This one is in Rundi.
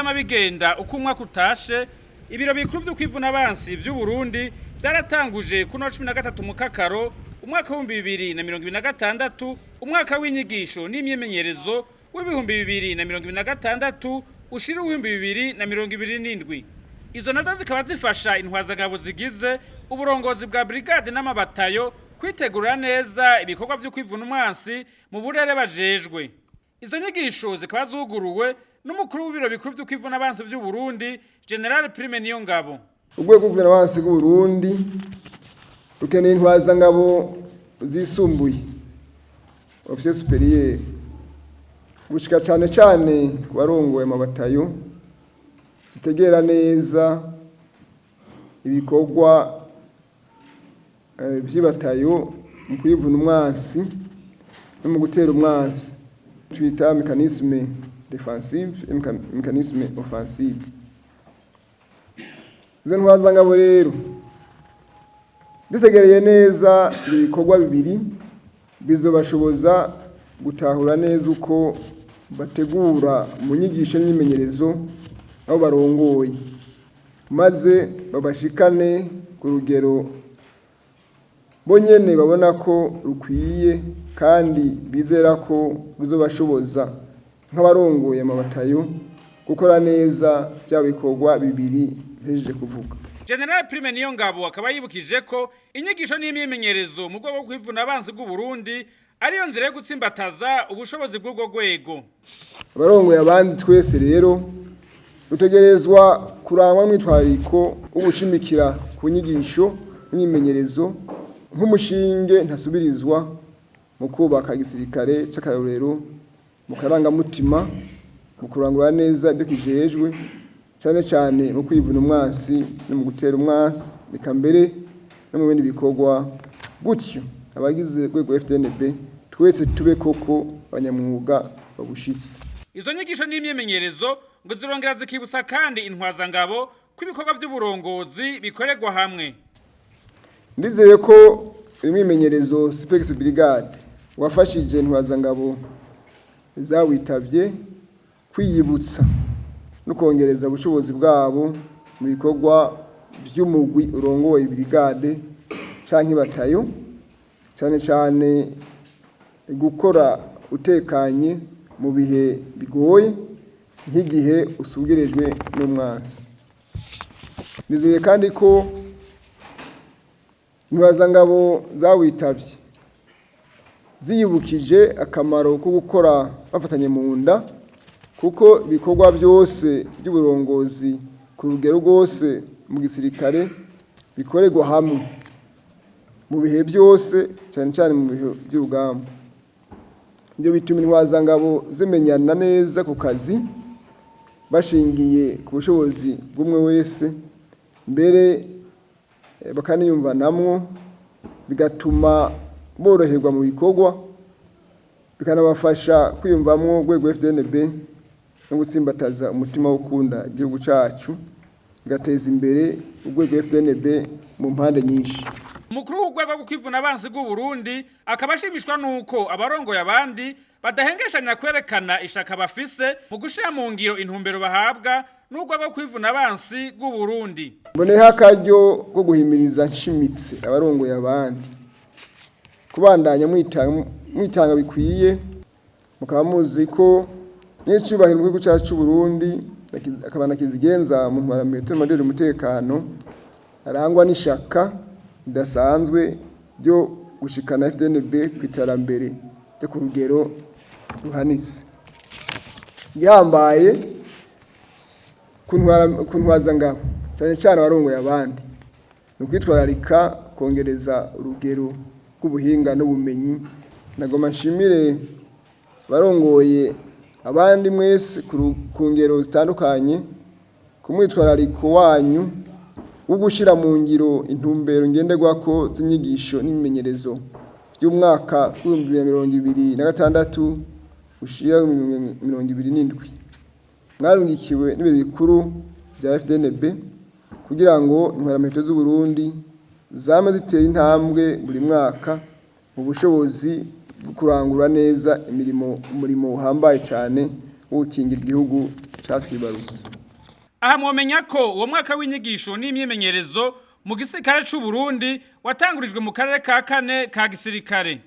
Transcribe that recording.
vyama bigenda uko umwaka utashe, ibiro bikuru vyo kwivuna abansi vy'u Burundi vyaratanguje kuno 13 mukakaro umwaka w'2026, umwaka w'inyigisho n'imyimenyerezo w'2026 ushira w'2027. Izo nazo zikaba zifasha intwazangabo zigize uburongozi bwa brigade n'amabatayo kwitegura neza ibikorwa vyo kwivuna umwansi mu burere bajejwe. Izo nyigisho zikaba zuguruwe n'umukuru w'ibiro bikuru vyo kwivuna abansi vy'u Burundi, General Prime Niyongabo. Urwego rw'ubuvansi bw'u Burundi rukeneye intwazangabo zisumbuye, officier supérieur, gushika cane cane ku barongoye amabatayo, zitegera neza ibikorwa vy'ibatayo mu kwivuna umwansi no mu gutera umwansi, twita mécanisme défensive et mécanisme offensive. Izo ntwazangabo rero dutegereye neza ibyo bikorwa bibiri, bizobashoboza gutahura neza uko bategura mu nyigisho n'imyimenyerezo abo barongoye, maze babashikane ku rugero bo nyene babona ko rukwiye kandi bizera ko ruzobashoboza nk'abarongoye amabatayo gukora neza bya bikorwa bibiri mpejeje kuvuga. General Prime Niyongabo akaba yibukije ko inyigisho n'imyimenyerezo mu rwego rwo kwivuna abansi bw'u Burundi ariyo nzira yo gutsimbataza ubushobozi bw'ubwo rwego. Abarongoye abandi twese rero dutegerezwa kurangwa n'umwitwarariko wo gushimikira ku nyigisho n'imyimenyerezo nk'umushinge ntasubirizwa mu kubaka igisirikare c'akarorero mu karangamutima, mu kurangura neza ibyo kijejwe, cane cane mu kwivuna umwansi no mu gutera umwansi, reka mbere no mu bindi bikorwa. Gutyo abagize urwego FDNB twese tube koko abanyamwuga babushitse. Izo nyigisho n'imyimenyerezo ngo zirongera zikibutsa kandi intwazangabo ko ibikorwa vy'uburongozi bikorerwa hamwe. Ndizeye ko uyu mwimenyerezo Sipex Brigade wafashije intwazangabo zawitavye kwiyibutsa no kongereza ubushobozi bwabo mu bikorwa vy'umugwi urongoye brigade canke batayo, cane cane gukora utekanye mu bihe bigoye nk'igihe usugirijwe n'umwansi. Nizeye kandi ko intwazangabo zawitavye ziyibukije akamaro ko gukora bafatanye mu nda, kuko ibikorwa byose by'uburongozi ku rugero rwose mu gisirikare bikorerwa hamwe mu bihe byose, cyane cyane mu bihe by'urugamba. Ibyo bituma intwazangabo zimenyana neza ku kazi, bashingiye ku bushobozi bw'umwe wese, mbere bakaniyumvanamwo, bigatuma boroherwa mu bikorwa, bikanabafasha kwiyumvamwo urwego FDNB no gutsimbataza umutima wo gukunda igihugu cacu, bigateza imbere urwego FDNB mu mpande nyinshi. Umukuru w'urwego rwo kwivuna abansi bw'u Burundi akaba ashimishwa nuko abarongoye abandi badahengeshanya kwerekana ishaka bafise mu gushira mu ngiro intumbero bahabwa n'urwego rwo kwivuna abansi bw'u Burundi. Mboneho akaryo ko guhimiriza nshimitse abarongoye abandi kubandanya mwitanga bikwiye, mukaba muzi ko n'icubahiro mu gihugu cacu c'u Burundi akaba na kizigenza mu ntwara majejwe umutekano arangwa n'ishaka ridasanzwe ryo gushikana FDNB ku iterambere ryo ku rugero ruhanitse. Igihambaye ku ntwazangabo, cyane cyane abarongoye abandi, ni ukwitwararika kongereza urugero rw'ubuhinga n'ubumenyi. Nagoma nshimire abarongoye abandi mwese ku ngero zitandukanye ku mwitwarariko wanyu wo gushyira mu ngiro intumbero ngenderwako z'inyigisho n'imimenyerezo by'umwaka w'2026 ushira 27 mwarungikiwe n'ibiro bikuru bya FDNB, kugira ngo intwaramiheto z'u Burundi zame zitera intambwe buri mwaka mu bushobozi bwo kurangura neza imirimo, umurimo uhambaye cyane wo gukingira igihugu catwibarutse. Aha mwomenya ko uwo mwaka w'inyigisho n'imyimenyerezo mu gisirikare c'u Burundi watangurijwe mu karere ka kane ka gisirikare.